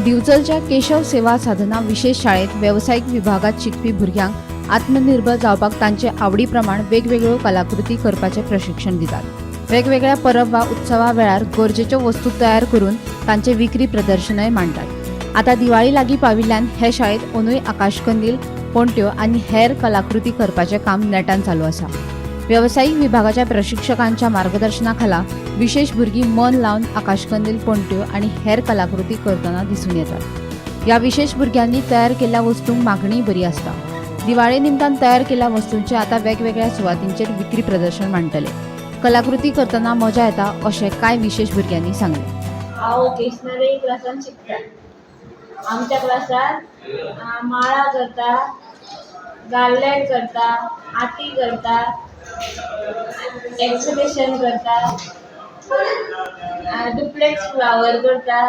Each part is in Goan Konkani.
दिवचलच्या केशव सेवा साधना विशेष शाळेत वेवसायीक विभागात शिकपी भुरग्यांक आत्मनिर्भर जावपाक तांचे आवडी प्रमाण वेगवेगळ्यो कलाकृती करपाचें प्रशिक्षण दितात. वेगवेगळ्या परब वा उत्सवा वेळार गरजेच्यो वस्तू तयार करून तांचे विक्री प्रदर्शनय मांडटात. आतां दिवाळी लागीं पाविल्ल्यान हे शाळेत अंदूय आकाशकंदील, पणट्यो आनी हेर कलाकृती करपाचें काम नेटान चालू आसा. वेवसायीक विभागाच्या प्रशिक्षकांच्या मार्गदर्शना खाला विशेष भुरगीं मन लावन आकाशकंदील, पणट्यो आनी हेर कलाकृती करतना दिसून येतात. ह्या विशेष भुरग्यांनी तयार केल्ल्या वस्तूंक मागणीय बरी आसता. दिवाळे निमतान तयार केल्ल्या वस्तूंचे आतां वेगवेगळ्या सुवातींचेर विक्री प्रदर्शन मांडटले. कलाकृती करतना मजा येता अशें कांय विशेष भुरग्यांनी सांगलें. हांव वोकेशनरी क्लासान शिकता. आमच्या क्लासान माळा करता, गार्लँड करता, आटी करता, एक्सिबिशन करता, डुप्लेक्स फ्लावर करता.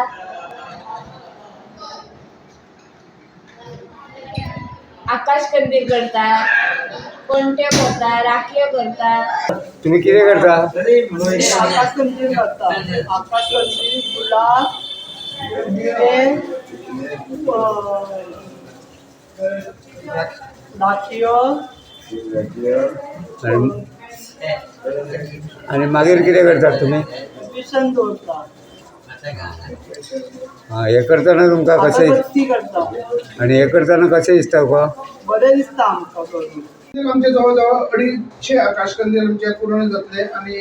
आकाश कंदील करता, पणट्यो करता, राखयो करता. तुम्ही कितें करता? आकाश कंदील करता. आकाश कंदील, गुलाब, दिवे, राखयो. आणि मागीर कितें करतात तुम्ही? बेसन दवरता. हां, हें करतना तुमकां कशें अगरबत्ती करता. आनी हें करतना कशें दिसता तुका? बरें दिसता आमकां करून. आमचे जवळ जवळ 250 आकाशकंदील आमचे पूर्ण जातले आनी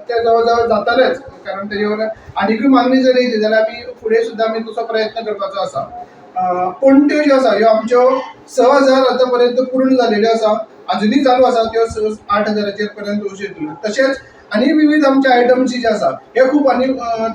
ते जवळ जवळ जातालेच, कारण तेजे वर आनिकूय मागणी जर येयली जाल्यार आमी फुडें सुद्दां आमी तसो प्रयत्न करपाचो आसा. पणट्यो ज्यो आसा ह्यो आमच्यो 6000 आतां पर्यंत पूर्ण जालेल्यो आसा. आजुनूय चालू आसा त्यो 8 हजाराचेर पर्यंत वचून. तशेंच आनी विविध आमचे आयटम्स जे आसा हे खूब आनी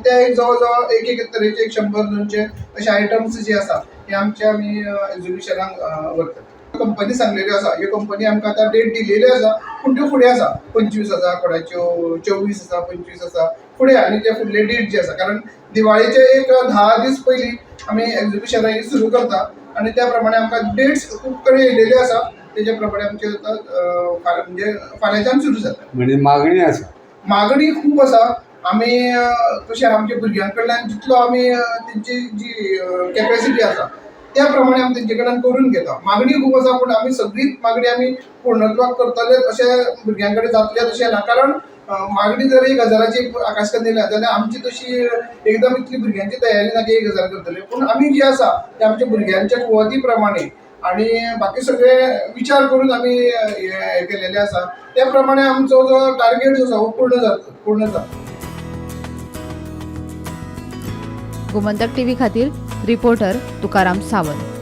ते एक जवळ जवळ एक एक तरेचे 100 200 अशे आयटम्स जे आसा हे आमचे आमी एग्जिबिशनाक व्हरतात. कंपनी सांगलेल्यो आसा, ह्यो कंपनी आमकां आतां डेट दिलेल्यो आसा, पूण त्यो फुडें आसा. 25 आसा कोणाच्यो, 24 आसा, 25 आसा फुडें. आनी ते फुडले डेट जे आसा, कारण दिवाळेचे एक 10 दीस पयलीं आमी एग्जिबिशनां ही सुरू करता आनी त्या प्रमाणे आमकां डेट्स खूब कडेन येयलेल्यो आसा. तेजे प्रमाणे आमचे आतां म्हणजे फाल्यांच्यान सुरू जाता. म्हणजे मागणी आसा? मागणी खूब आसा. आमी कशें आमच्या भुरग्यां कडल्यान जितलो आमी तेंची जी कॅपेसिटी आसा त्या प्रमाणे आमी तेंचे कडल्यान करून घेता. मागणी खूब आसा, पूण आमी सगळीच मागणी आमी पूर्णत्वाक करतलेच अशें भुरग्यां कडेन जातलें तशें ना, कारण मागणी जर 1 हजाराची आकाशकंदील जाल्यार आमची तशी एकदम इतली भुरग्यांची तयारी ना की 1 हजार करतले. पूण आमी जी आसा ते आमच्या भुरग्यांच्या कुवती प्रमाणे आनी बाकी सगळे विचार करून आमी हें केलेलें आसा. त्या प्रमाणे आमचो जो टार्गेट जो आसा हो पूर्ण जाता, पूर्ण जाता. गोमंतक टीव्ही खातीर रिपोर्टर तुकाराम सावंत.